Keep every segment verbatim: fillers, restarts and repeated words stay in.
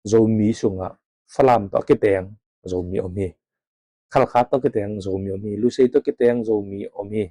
Zomi sungah Falam tawh a kiteng Zomi om hi. Khalkha tawh kiteng Zomi om hi. Lusei tawh kiteng Zomi om hi.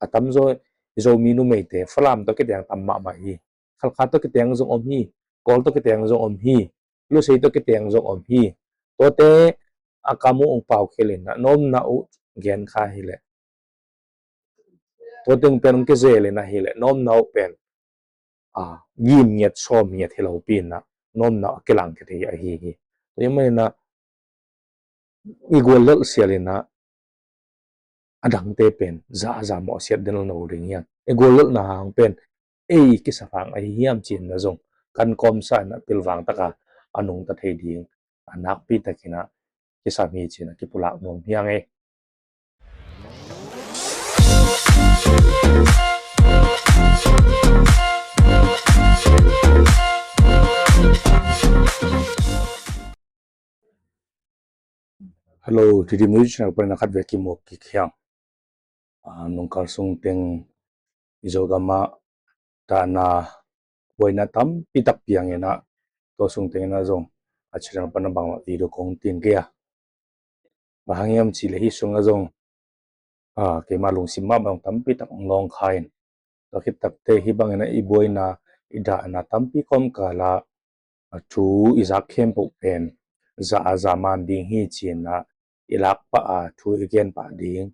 A tamzaw i Zomi numeite Falam tawh kiteng tam mahmah hi. Khalkha tawh kiteng zong om hi. Kawl tawh kiteng zong om hi. Lusei tawh kiteng zong om hi. Tuate a kam uh hong pau khel in ah, na omna uh gen kha hileh, tua teng pen hong kizel in ahileh na omna uh pen, a, gim ngiat sawm ngiat hi lopi in ah, na omna uh a kilang khia thei ahi hi. Tua ahih manin ah i guallelh sial in ah, a dangte pen za a za mawhsiat den lo ding hiam? I guallelhna hang pen ei kisap hang ahi hiam ci-in ah zong kan kawmsa in ah pilvang taka a nungta thei ding a nakpi takin ah kisam hi ci-in ah kipulak nuam hi hang e. Hello, Didi Music Channel panin ah khatvei kimu kik hi hang. A, nungkal sung teng i Zogam ah dahna buaina tampi tak piang in ah, tua sung teng in ah zong a channel pan ah bangmah video kong tun kei a. Bang hang hiam cih leh hih sungah zong, a, keima lungsim mahmah zong tampi tak hong lawng kha in, tua khit takteh hih bangin ah i buaina, i dahna tampi kawmkal ah, a, thu i zak khempeuh pen za a za man ding hi ci-in ah i lak pah a, thu i gen pah ding,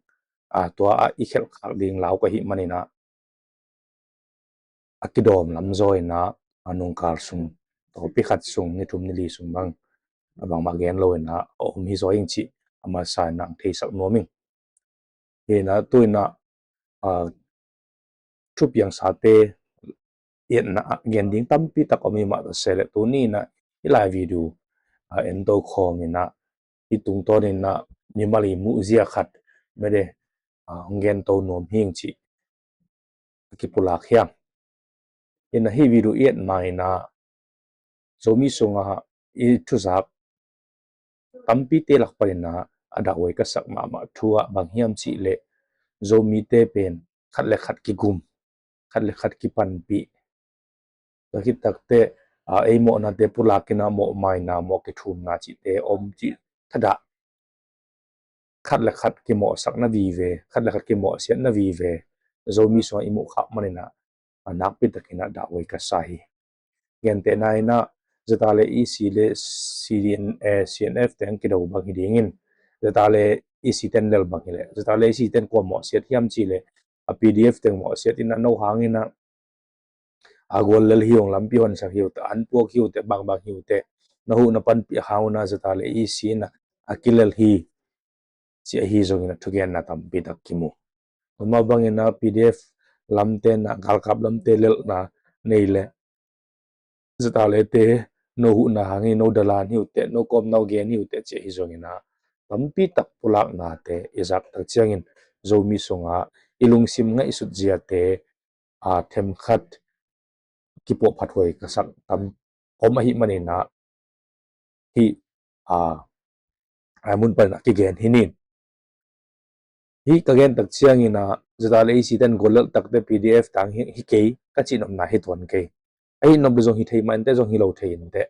a, tua ah i khelh khak ding lau ka hih manin ah, a kidawm lam zaw in ah, a, nungkal sung, tawpi khat sung, ni thum ni li sung bang, a, bangmah gen lo in ah a om hi zaw ing cih a masa in ah hong theisak nuam ing. Hi in ah tu in ah, a, thupiangsate i etna ah gen ding tampi tak om hi mah ta se leh, tuni in ah hih lai video, a, en to khawm in ah, hih tungtawn in ah mimal i muhzia khat mede, a, hong gen to nuam hi ing cih a kipulak hi hang. Hi in ah hih video i et ma in ah Zomi sungah i thuzak tampite lak panin ah a dahhuai ka sak mahmah thu ah bang hiam cih leh, Zomite pen khat le khat kigum, khat le khat kipanpih. Tua khit takteh, a, ei mawhnate pulak in ah mawh maina, mawh kithumna cihte om cih thadah, khat le khat kimawhsakna vive, khat le khat kimawhsiatna vive Zomi sungah i muh khak manin ah, a, nakpi takin ah dahhuai ka sa hi. Gentehna in ah, ZRA le EC le CDN, eh, CNF te hong kido bang hi dingin, ZRA le EC ten lel bang hi leh, ZRA le EC ten kua mawhsiat hiam cih leh, a, PDF teng mawhsiat in ah, no hang in ah a guallel hi ung, lampi honsak hi uh teh, an puak hi uh teh, bangbang hi uh teh, na huh na panpih hang un ah ZRA le EC in ah a kilel hi, ci ahi zongin ah thugenna tampi tak kimu. Amah bangin ah PDF lamte in ah galkap lamte lelhna nei leh, ZRA le te no huhna hang hi, no dalan hi uh teh, no kawmna uh gen hi uh teh, ci ahi zongin ah tampi tak pulaknate i zak tak ciangin Zomi sungah i lungsim ngaihsut ziate, a, themkhat kipuahphat huai ka sak tam om ahih manin ah, hih, a, a mun panin ah kigen hi ning. Hih ka gen tak ciangin ah, ZRA le EC ten guallelh takteh PDF tang hi, hi kei, ka cih nopna hi tuan kei. Ahi nop leh zong hi thei mah inteh, zong hi lo thei inteh.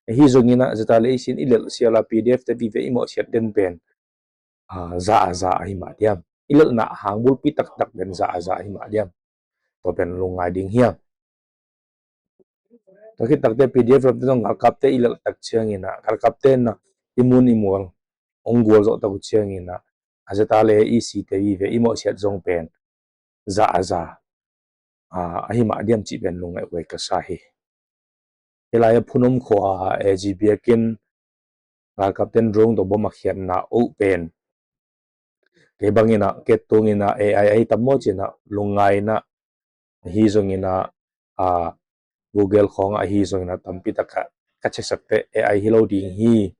Ahi zongin ah, ZRA le EC in i lelh sial a PDF te vive i mawhsiat den pen, a, za a za ahi mah diam? I lelhna hang bulpi taktak pen za a za ahi mah diam? Tua pen lungngai ding hi hang. Tua khit takteh PDF lamte zong galkapte i lelh tak ciangin ah, galkapte in ah i mun i mual hong gual zawh tak uh ciangin ah, a, ZRA le EC te vive i mawhsiat zong pen za a za, a, ahi mah diam cih pen lungngaih huai ka sa hi. Hih lai-ah Phunom khua-ah AG biakinn galkapte in drone tawh bom a khiatna uh pen, kei bangin ah, kei tungin ah AI ahi tam maw ci-in ah lungngai in ah, ahi zongin ah, a, Google khawngah ahi zongin ah tampi tak ah ka chesak teh AI hi lo ding hi,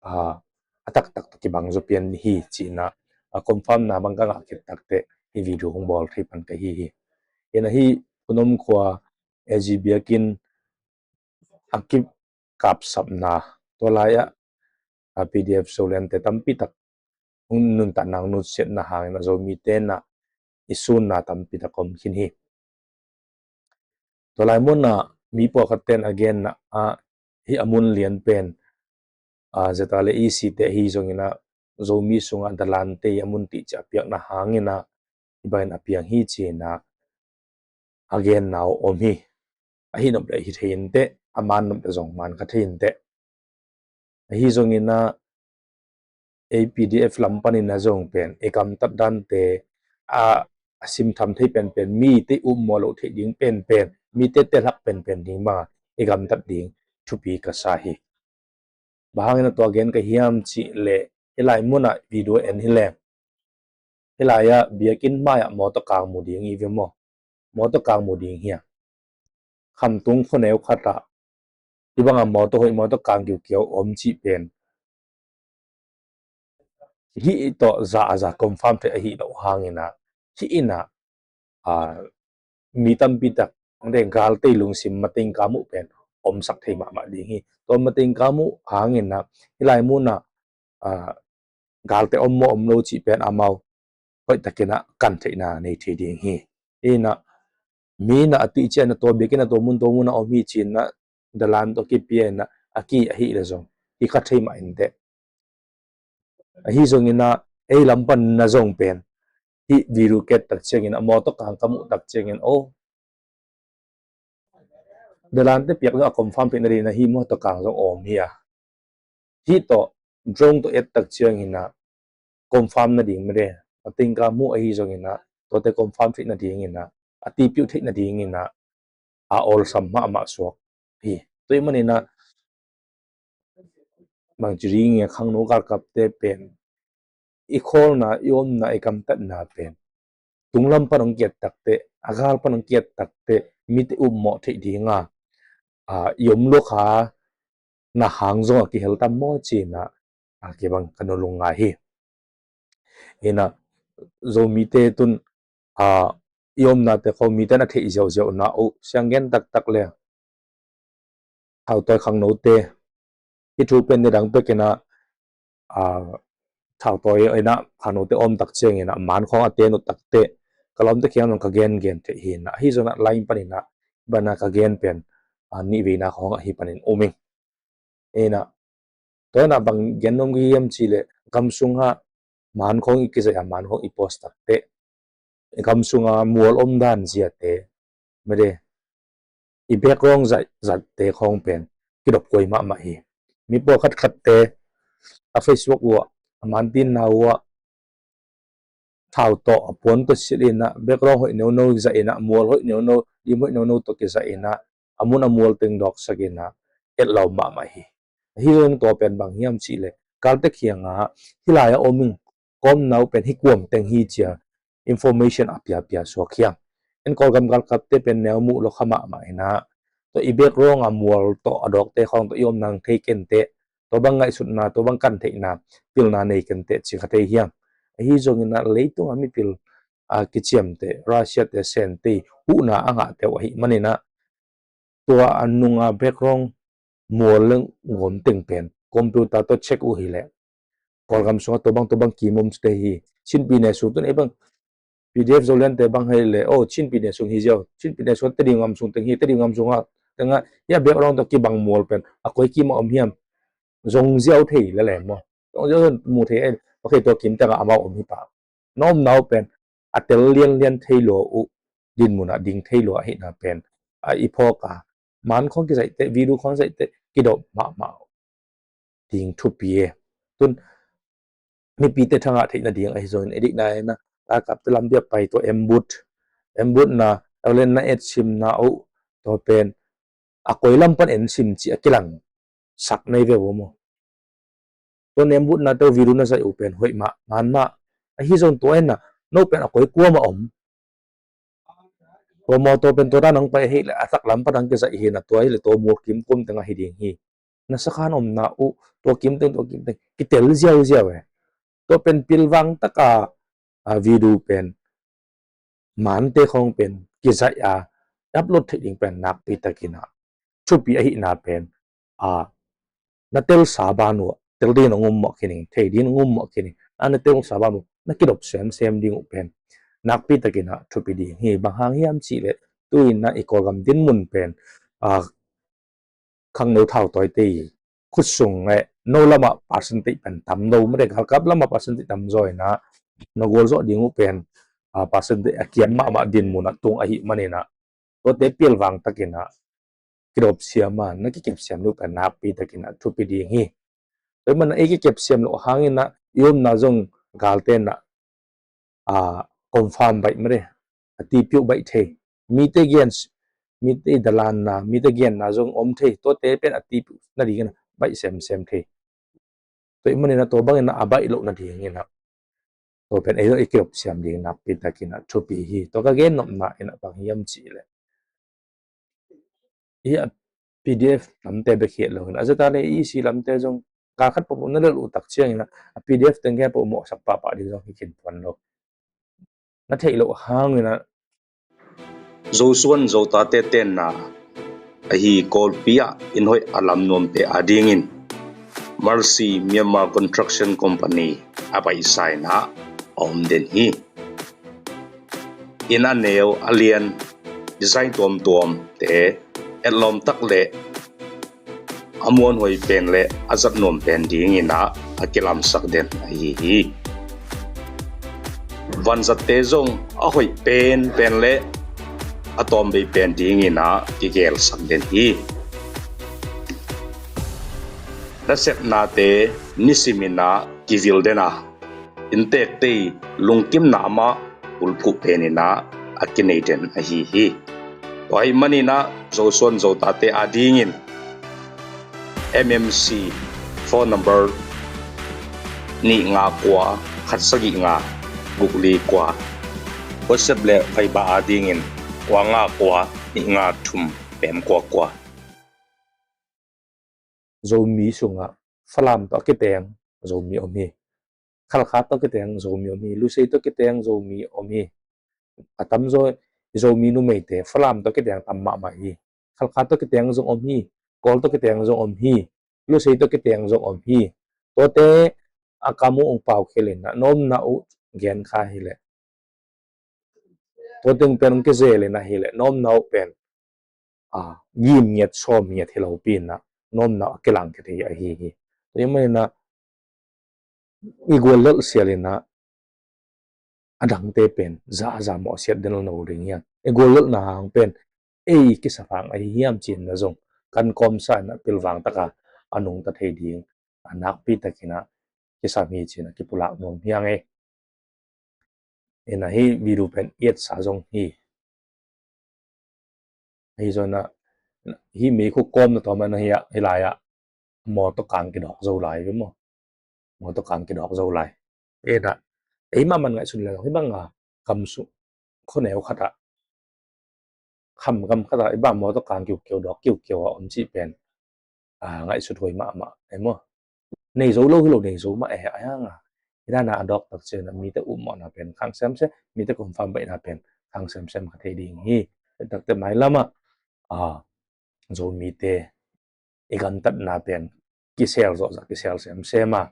a, a taktak tawh kibang zaw pian hi ci-in ah, a, confirm na bang ka ngah khit takteh hih video hong bawl thei pan ka hi hi. Hi in ah hih Phunom khua AG biakinn a kikapsapna, tua lai-ah, a, PDF Zoland te tampi tak hong nuntakna, hong nutsiatna hangin ah Zomite in ah i sunna tampi tak om khin hi. Tua lai munah mi pawlkhat ten a genna ah, hih a mun lian pen, a, Zeta le E C te ahi zongin ah Zomi sungah dalante a mun tihciah a piakna hangin ah hih bangin a piang hi ci-in ah a genna uh om hi. Ahi nop le hi thei inteh, a man nop le zong man kha thei inteh. Ahi zongin ah A P D F lam panin ah zong pen i gamtat dante a, a simtham thei penpen, mite upmawh loh theih ding penpen, mite telhak penpen ding banga i gamtat ding thupi ka sa hi. Bang hangin a tua gen ka hiam cih leh, hih lai munah video en hi leng, hih lai-ah biakinn mai-ah mawtaw kang mu ding i ve maw? Mawtaw kang mu ding hi a, khamtung khuaneu khatah hih bangah mawtaw hoih, mawtaw kang kiukiau om cih pen hih tawh za a za confirm thei ahi loh hangin ah, hih in ah, a, mi tampi tak, ang deng galte lungsim matingka muh pen omsak thei mahmah ding hi. Tua matingka muh hangin ah hih lai munah, a, galte om maw om lo cih pen amau hoihtakin ah kan theihna nei thei ding hi. Inah mi inah a tihciah inah tua biakinn ah tua mun tua munah om hi ci-in ah dalan tawh kipia inah a ki ahi le zong hi kha thei mah inteh. Ahi zongin ah ei lam pan na zong pen hih video ka et tak ciangin ah mawtaw kang ka muh tak ciangin, oh, dalante piak zong a confirm theih nadingin ah hih mawtaw kang zong om hi a, hih tawh drone tawh et tak ciangin ah confirm nading mede, matingka muh ahi zongin ah tuate confirm theih nadingin ah, a tipiuh theih nadingin ah a awlsam mahmah suak hi. Tua ahih manin ah bangci ding e, khangno galkapte pen i khawlna, i omna, i gamtatna pen tunglam pan hong ki-et takteh, a gal pan hong ki-et takteh mite upmawh theih dinga, a, i om lua kha na hang zong a kihel tam maw ci-in ah, a, kibang ka nu lungngai hi. Inah Zomite tun, a, i omnate khawng mite na theih ziauziau na uh, siang gen taktak le thautawi khangnote, hih thu pen nidang pekin ah, a, thautawi inah khangnote om tak ciangin ah man khawng a ten uh takteh ka lawmte kiang zong ka gengen theih hi inah, ahi zongin ah line panin ah bana ka gen pen, a, nihveina khawng ahi panin um ing. Inah tua inah bang gen nuam ka hiam cih leh gam sungah man khawng i kizaih a, man khawng i post takteh gam sunga mual om dan ziate, mede, i background zat, zatte khawng pen kidop kuai mahmah hi. Mi pawlkhat khatte a Facebook uh ah, a mantinna uh ah thau tawh, a puan tawh silh inah, background hoih neuno zaih inah, mual hoih neuno, dim hoih neuno tawh kizaih inah, a mun a mual teng dawksak inah et lo mahmah hi. Ahi zongin tua pen bang hiam cih leh galte kiangah hih lai-ah om ing, ka omna uh pen hih kuam teng hi ci-a information a piapia suak hiam? En Kawlgam galkapte pen neu muh lo kha mahmah inah, tua i background a mual tawh a dawkte khawng tawh i omna hong thei kenteh, tua bang ngaihsutna, tua bang kan theihna, pilna nei kenteh ci kha thei hiam? Ahi zongin ah leitungah mipil, a, kiciamteh, Russia te, Sente huhna a ngahte uh ahih manin ah tua a nunga background mual le ngawm teng pen computer tawh check uh hileh Kawlgam sungah tua bang tua bang kim om cite hi. Chin pyine sung tun ei bang P D F Zoland te bang hei le, oh, Chin pyine sung hi ziau, Chin pyine sung Tedim gam sung teng hi, Tedim gam sungah tengah hia background tawh kibang mual pen a koi kim a om hiam? Zong ziau thei le lem maw? Zong ziau mu thei ei, okay, tua kim tengah amau om hi pah. Na omna uh pen a tel lianlian thei lua uh, dinmun ah ding thei lua ahihna pen, a, i phawk a, man khawng kizaih teh, video khawng zaih teh kidop mahmah ding thupi e. Tun mipite thangah theih nading ahi zongin, edikna ena, galkapte lampi a pai tua embut, embut na, embut na et simna uh, tua pen a koi lam pan en sim cih a kilang sak nei ve uh maw? Tua embut na teu video na zaih uh pen hoih mah, man mah. Ahi zong tua ena, no pen a koi kuam a om? Tua mawtaw pen tua dan hong pai ahih leh a taklam pan hong kizaih hi na, tua ahih leh tua mual kim kuam teng ahi ding hi. Na sakhan omna uh tua kim teng, tua kim teng kitel ziauziau e. Tua pen pilvang taka, a, video pen mante khawng pen kizaih a upload theih ding pen nakpi takin ah thupi ahihna pen, a, na telsa ban uh ah tel ding nong um mawh khin ing, thei ding nong um mawh khin ing. A, na telsa ban uh na kidop semsem ding uh pen nakpi takin ah thupi ding hi. Bang hang hiam cih leh tu-in ah i Kawlgam dinmun pen, a, khangno thau tawite i khut sung le no lamah percentage pen tam lo mate, galkap lamah percentage tam zaw inah na gualzawh ding uh pen, ah, percentage a kiam mahmah din munah tung ahih maninah tuate pilvang takinah kidopsiam a na kikepsiam ding uh pen nakpi takinah thupi ding hi. Tua ahih maninah ei kikepsiam loh hanginah i omna zong galte inah, ah, confirm baih mate, a tipiuh baih thei. Mite gen, mite dalanna, mite genna zong om thei. Tuate pen a tipiuh nadingin baih semsem thei. Tua ahih maninah tua bangin a baih loh nadinginah tua pen ei zong i kidopsiam ding nakpi takinah thupi hi. Tua ka gen nopna inah bang hiam cihleh, hi a P D F lamte bek hi lo inah a zata le E C lamte zong galkhat pawh na lel uh tak cianginah a P D F teng gen pawh mawhsak pahpah ding zong hi khin puan lo. Na theih loh hanginah Zosuan Zotate tenna ahi Kawlpi ah inn hoih a lam nuamte adingin Mercy Myanmar Construction Company a paisa inah a om den hi. Inn a neu a lian, design tuamtuamte, etlawm tak le a muanhuai pen le a zat nuam pen dinginah a kilamsak den ahi hi. Vanzatte zong a hoih penpen le a tawmbei pen dinginah kigelsak den hi. Nasepnate nisiminah kivil den a, inntekte i lungkimna mah bulphuh peninah a kinei den ahi hi. Tua ahih maninah Zosuan Zotate adingin M M C phone number nih nga kua khat sagih nga guk li kua, WhatsApp le Viber adingin kua nga kua nih nga thum pem kua kua. Zomi sungah Falam tawh a kiteng Zomi om hi. Khalkha tawh a kiteng Zomi om hi. Lusei tawh a kiteng Zomi om hi. A tamzaw i Zomi numeite Falam tawh a kiteng tam mahmah hi. Khalkha tawh a kiteng zong om hi. Kawl tawh a kiteng zong om hi. Lusei tawh a kiteng zong om hi. Tuate a kam uh hong pau khial inah na omna uh gen kha hileh, tua teng pen hong kizel inah hileh na omna uh pen, a, gim ngiat sawm ngiat hi lopi inah na omna uh a kilang khia thei ahi hi. Tua ahih maninah i guallelh sial inah a dangte pen za a za mawhsiat den lo ding hiam? I guallelhna hang pen ei kisap hang ahi hiam cinah zong kan kawmsa inah pilvang taka a nungta thei ding a nakpi takinah kisam hi cinah kipulak nuam hiang ei. Inah hih video pen i etsa zong hi. Ahi zongin ah hih meikhuk kawmna tawm ah na hi ah, hih lai ah mawtaw kang kidawk zo lai ve maw? Mawtaw kang kidawk zo lai. Inah ei mahmah ngaihsun leng hih bang a gam sung khuaneu khat ah, kham gam khat ah i bang mawtaw kang kiukiu dawk kiukiu a om cih pen, a, ngaihsut huai mahmah e maw? Nei zo lo hi lo, nei zo mah e a hang a. Hi dana a dawk tak ciang a mite upmawhna pen khang semsem, mite confirm baihna pen khang semsem kha thei ding hi. Takte mailam ah, a, Zomite i gamtatna pen kisel zawhzah kisel semsem a,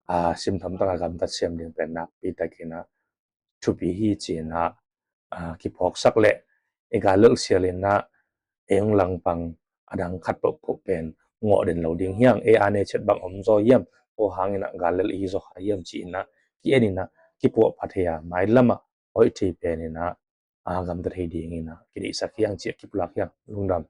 a, simtham taka gamtat sem ding pen nakpi takin a thupi hi ci-in a, a, kiphawksak leh i gal lelh sial in a, ei hong langpang a dang khat pohpoh pen ngawh den lo ding hiang, ei a nei chet bang om zaw hiam, tua hangin a gal lelh i hi zaw kha hiam ci-in a ki-en in a kipuahpha thei a, mailam ah hoih thei pen in a, a, gamta thei dingin a kideihsak hiang ci-a kipulak hiang. Lungdam.